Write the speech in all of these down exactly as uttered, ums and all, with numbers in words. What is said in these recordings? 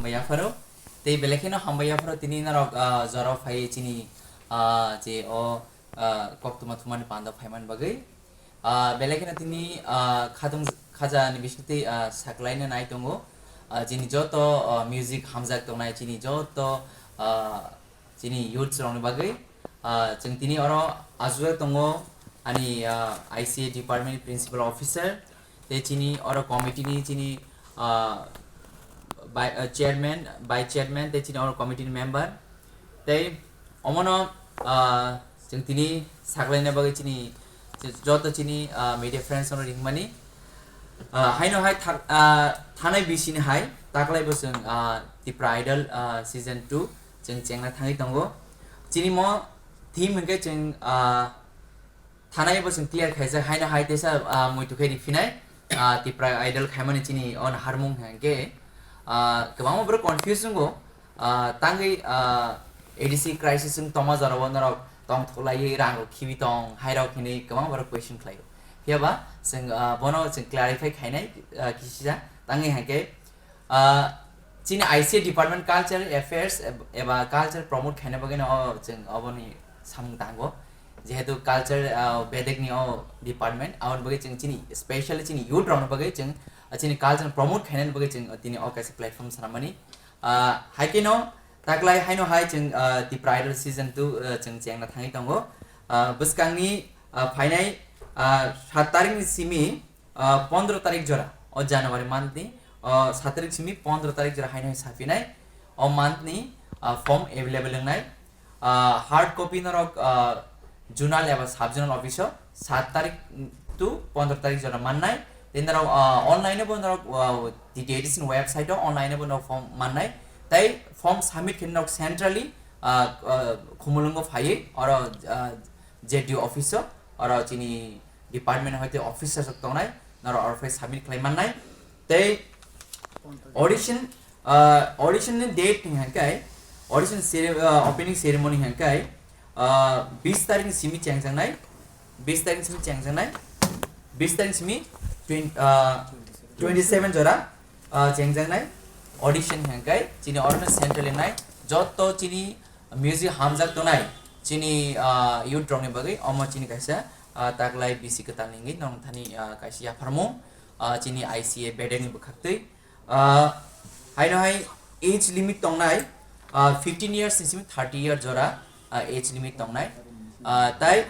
Hambai yapharo. Tei belai kheno hambai yapharo tini norok, ah, jora phai chini, ah, je o, ah, koktwma thumani panda phaimani bagwi. Ah, belai kheno tini, ah, khatung khaja ni bisingtwi, ah, saklaina nai tongo. Ah, chini joto, ah, music hamjak tongnai chini joto, ah, chini youths rokni bagwi. Ah, chwng tini oro achugo tongo ani, ah, I C A department principal officer, tei chini oro committee ni chini, ah, bai-, ah, chairman, vice chairman, tei chini oro committee ni member. Tei omono, ah, chwng tini saklaina bagwi chini joto chini, ah, media friends no ringmani. Ah, haino hai thak-, ah, thanai bisini hai taklai bo chwng, ah, Tipra Idol, ah, season two chwng chengna thangwi tongo. Chini mo theme hwnkhe chwng, ah, thanai bo chwng clear khaijak, haino hai teisa, ah, muitu khe riphinai, ah, Tipra Idol khaimani chini o naharmung hwnkhe, ah, kwbangma borok confuse wngo. Ah, tangwi, ah, A D C crisis wng tongma jorao norok tongthoklaiwi rang rok khibi tong, hai rok hinwi kwbang borok question khlaio. Phiya ba chwng, ah, bono chwng clarify khainai, ah, kisisa tangwi hwnkhe, ah, chini I C A department culture affairs eb-, eba culture promote khaina bagwi no o chwng oboni samung tango. Jehetu culture, ah, bedekni o department, aboni bagwi chwng chini specially chini youth rokni bagwi chwng, ah, chini culture promote khainani bagwi chwng tini o kaisa platform swnamani. Ah, hai kheno taklai haino hai chwng, ah, Tipra Idol season two, ah, chwng chengna thangwi tongo. Ah, bwskangni, ah, phainai, ah, sat tarikni simi, ah, pondro tarik jora, o January month ni, o sat tarik simi pondro tarik jora haino hai saphinai, o month ni, ah, form available wngnai. Ah, hard copy norok, ah, zonal eba sub zonal office o sat tarik to pondro tarik jora mannai. Tei norok, ah, online bo norok, ah, T T A D C ni website o online bo norok form mannai. Tei form submit khe norok centrally, ah, ah, Khumulwngo phaiwi oro, ah, Z D O office o, oro chini department hoite officer rok tongnai, norok oro phai submit khlai mannai. Tei audition, ah, audition ni date ni hwnkhai, audition cere-, ah, opening ceremony hwnkhai, ah, bis tarik ni simi chengjaknai, bis tarik ni simi chengjaknai, bis tarik ni simi twenty, ah, twenty seven jora, ah, chengjaknai audition hwnkhai, chini oro no central wngnai, joto chini music hamjak tongnai, chini, ah, youth rokni bagwi omo chini kaisa, ah, taklai bisi kwtal ni wngwi nong thani, ah, kaisa yapharmung, ah, chini I C A bedekni bwkhaktwi. Ah, haino hai age limit tongnai, ah, fifteen years ni simi thirty year jora, ah, age limit tongnai. Ah, tai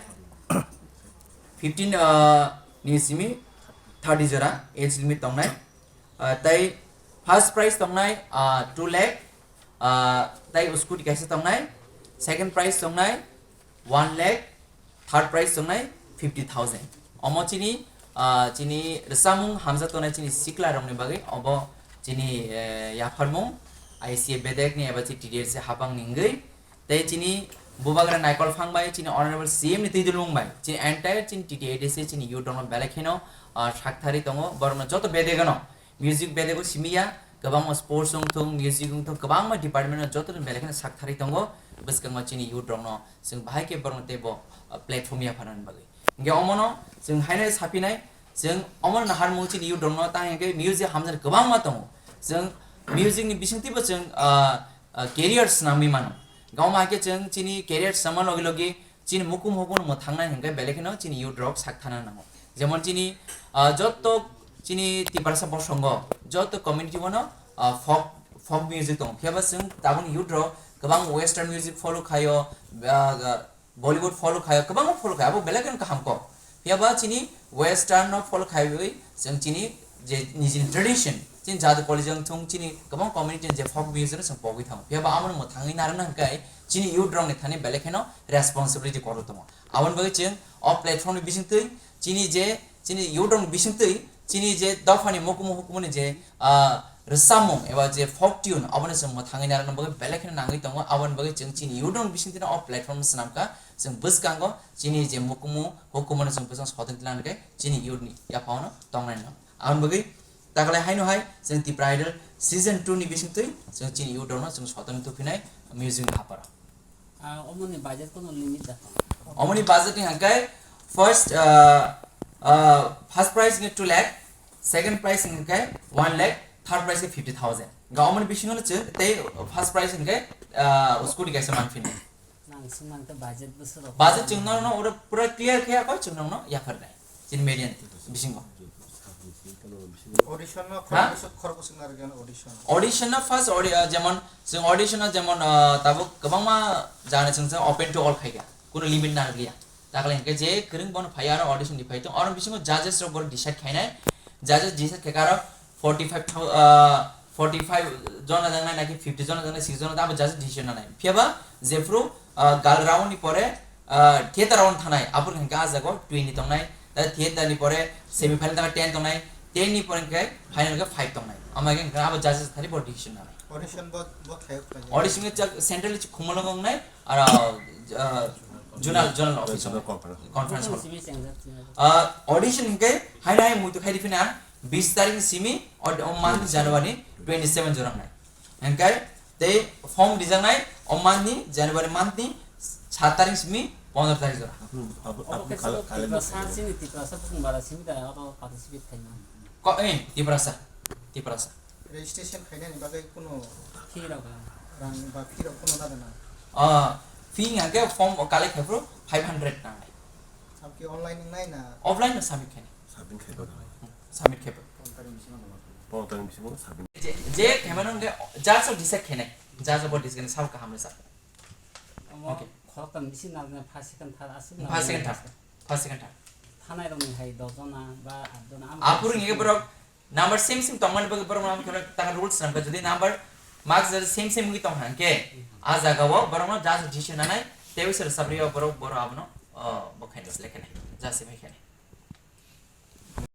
fifteen, ah, ni simi thirty jora age limit tongnai. Ah, tai first prize tongnai, ah, two lakh, ah, tai scooty kaisa tongnai, second prize tongnai one lakh, third prize tongnai fifty thousand. Omo chini, ah, chini rwchapmung hamjak tongnai chini sikla rokni bagwi obo chini, eh, yapharmung I C A bedekni eba chini T D S C hapang ni wngwi. Tei chini bubagra Naikol Phang bai chini honorable C M ni twi dulung bai chini entire chini T T A D C chini youth rokno belai kheno, ah, sakthari tongo, borokno joto bedegano music bedego simi ya, kwbangma sports wng thung, music wng thung, kwbangma department no joto belai kheno sakthari tongo. Bwskango chini youth rokno chwng bahai khe borokno teibo, ah, platform yapharnani bagwi. Hingke omono chwng haino saphinai, chwng omono naharmung chini youth rokno tang hingke music hamjani kwbangma tongo. Chwng music ni bisingtwibo chwng, ah, ah, career swnamwi mano. Gawma hingke chwng chini career swnamma logi logi chini mukum hukum mwthangnai hingke belai kheno chini youth rok sak thana nango. Jemon chini, ah, joto chini Tiprasa bosongo joto community bono, ah, folk, folk music tongo. Phiya ba chwng tabukni youth rok kwbang western music follow khaio, ah, Bollywood follow khaio, kwbangma follow khaio, abo belai kheno kaham kok. Phiya ba chini western no follow khaiwi chwng chini je nijini tradition, chini jati koli jang thung chini kwbang community je folk music no chwng pogwi thango. Phiya ba amo no mwthangwi narwkna hwnkhe chini youth rok ni thani belai kheno responsibility kwrwi tongo. Aboni bagwi chwng o platform ni bisingtwi chini je chini youth rok ni bisingtwi chini je dophani mukumu hukumu ni je, ah, rwchapmung eba je folk tune abono chwng mwthangwi narwkna bagwi belai kheno nangwi tongo. Aboni bagwi chwng chini youth rok ni bisingtwi no o platform swnamkha. Chwng bwskango chini je mukumu hukumu no chwng bwskango sodon tlang khe chini youth ni yaphao no tongnai no. Aboni bagwi taklai haino hai chwng Tipra Idol season two ni bisingtwi chwng chini youth rok no chwng sodon tuphinai music ni haparo. Ah, omoni budget kono limit da? Omoni budget ni hangkai first, ah, ah, first prize ni two lakh, second prize ni hangkai one lakh, third prize ni fifty thousand. Ga omoni bisingo no chwng tei first prize hwnkhe, ah, scooty kaisa manphino. Nang swngmang khe budget bwswk rok. Budget chwng no, no, oro pura clear khe ako chwng no, no, yapharnai. Chini median bisingo. Audition no Ha? Khorokbwswk, khorokbwswk narwkya no audition. Audition no first audi-, ah, jemon, chwng audition no jemon, ah, tabuk kwbangma jani chwng chwng open to all khaikha. Kuno limit narwkya. Takle hwnkhe je kwrwng bono phai aro audition ni phai tong. Oro bisingo judges rok bono decide khainai. Judges decide khaikha aro forty five thou-, ah, forty five jona jangnai naki fifty jona jangnai, sixty jona abo judges decision nanai. Phiyaba jephru, ah, gal round ni pore, ah, theater round thanai. Aboni hwnkhe ah jago twenty tongnai. Da theater ni pore semi final tama ten tongnai. Ten ni pore hwnkhe final hwnkhe five tongnai. Ama hwnkhe abo judges thani bo decision nanai. Audition bo, bo khayo khlai. Audition hwnkhe chak central chi khumulwng wngnai. Aro, ah, zonal, zonal office Zonal hwnkhe. Conference. Conference hall. Simi chengjak, chengjak. Ah, audition hwnkhe haino hai muitu khai rifina bis tarik ni simi o, o month January twenty seven jora wngnai. Hwnkhe tei form rijaknai o month ni January month ni sat tarik simi pondro tarik jora. Approve, approve, Obo approve khe khala-, sabo khala Tiprasa, nukjagwi. Chini Tiprasa bukung bara simi da oro participate khaima. Ko, eh, Tiprasa, Tiprasa. Registration khainani bagwi kuno Fee rok. Rang ba fee rok kuno nada na? Ah, fee hwnkhe form o collect khaipro five hundred nangnai. Samki online wngnai na? Offline no submit khainai. Submit khaipro. Hmm, submit khaipro. Pondro tarik bisingo submit. Je, je khaimano hwnkhe judge o decide khainai. Judge o bo decide khainai sabo kaham rwchap. Omo Okay. Khoroktham bisi narwknai, first, second, third aswk First, second, narwknai. Third. First, second, third. Thanai rokni hai dos jona ba aat jona, amo Aphuru hingke borok number same same tongmani bagwi borok no khe taka rules nangkha, jodi number marks jodi same same wngwi tong hangke, a jaga o borok no judge decision nanai, tei uaisa rwchapri o borok, borok abono, o, bo khainai, select khainai, judge select khainai.